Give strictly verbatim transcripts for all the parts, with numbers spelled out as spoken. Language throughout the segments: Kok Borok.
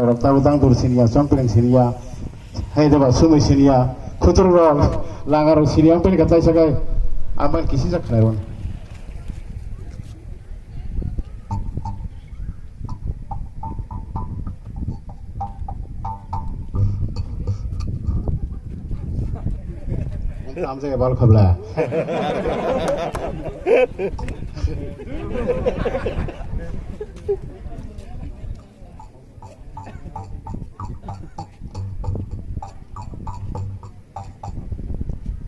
Rok tabo tang dur siniya, chongpreng siniya, hai deba sumui siniya, khutur rok, langa rok siniya, ang peni katai sakai, aman kisi jak khnai ron. Tamjai bal khabla.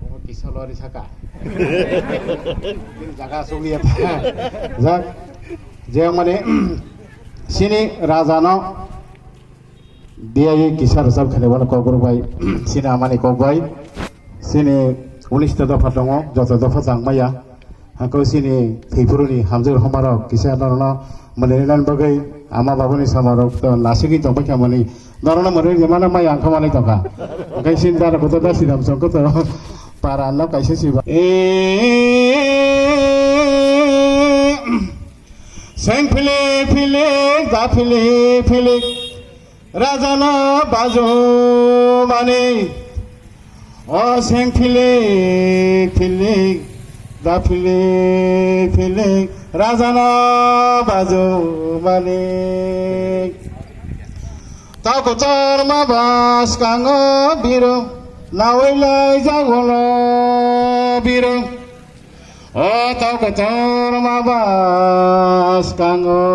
Omo kisa lori saka. Bini jaga asuk liya ta. Jak, je mane, sini raja no, biyai kisa rwchap khani bono kokborok bai, sini amani kok bai, sini unis ta dopha tongo, joto dopha chang maya. Hako sini thwiphuru ni hamjwk homarok kisa norokno mwnwi rwna bagwi ama babuni samarok to nasigwi tongbai kha mani norokno mwnwi rwmano maya wngkha manwi tongkha. Hwnkhe sini dara kotor da sidam songkhe to para no kaisa siba. E, seng philik philik da philik philik. Rajana bajumani, o seng philik philik, da philik philik, rajana bajumani. Tau kotor ma bas kango biro, nawai lai jagono biro. O tau kotor ma bas kango.